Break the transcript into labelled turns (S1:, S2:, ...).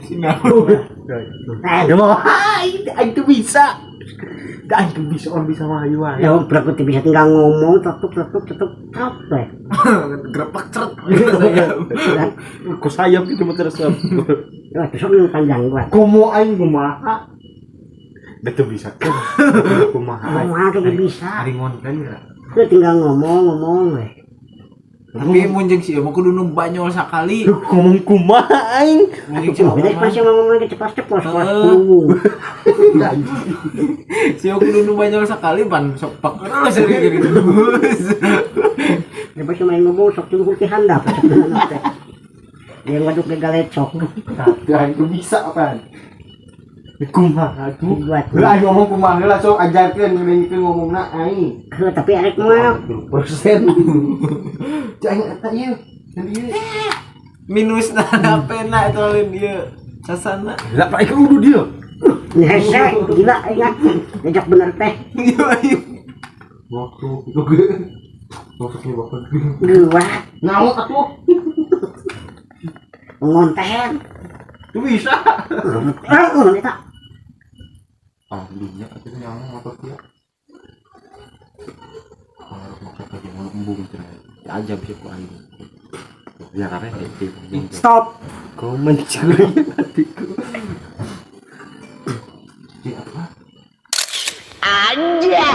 S1: Sinau.
S2: Ya mau, aing aing tuh bisa. Aing tuh bisa, orang bisa mah ayo ayo.
S3: Ya berarti bisa tinggal ngomong tutup tutup tutup capek.
S1: Grepak ceret.
S2: Ku sayap gitu mah terus.
S3: Ya besok yang panjang gua.
S2: Komo aing kumaha? Betul bisa kan? Kumaha?
S3: Ngomong aja bisa.
S2: Hari ngonten geura.
S3: Lu tinggal ngomong ngomong we.
S1: Tapi mun jeung si ieu mah kudu nu banyol sakali.
S2: Ngomong kumaha aing?
S1: Mun jeung si
S3: Beda
S1: Oma
S3: pas
S1: mah.
S3: yang ngomong lagi ceplos-ceplos pas
S1: Heeh.
S3: puluh.
S1: Si ieu kudu nu banyol sakali pan sok pak terus sering gitu.
S3: Ya pas main ngomong sok cuma ti handap. Yang waduk ge galecok.
S4: Ya aing tuh bisa apaan?
S2: Kumaha tuh?
S3: Buat.
S4: Lah aing ngomong kumaha heula sok ajarkeun ngeureungkeun ngomongna aing.
S3: Heuh, tapi arek mah
S4: 20%. Cek aing eta ieu. Dan ieu.
S1: Minus na pena eta lain ieu. Sasana.
S2: Lah pak ieu udah dia.
S3: Hese gila ingat. Ngejak bener teh.
S1: Iya ayo.
S4: Waktu itu ge. Maksudnya bapak.
S3: Gua
S4: Naon atuh?
S3: ngonten.
S2: Tuh bisa.
S3: Heeh, eta.
S4: Ah, dunia atuh nyawa motor dia. Harus maksud aja mau embung cenah. Ya aja bisa ku aing. Ya karena itu.
S3: Stop.
S2: Kau mencuri hatiku.
S4: Cek apa?
S3: Anjay.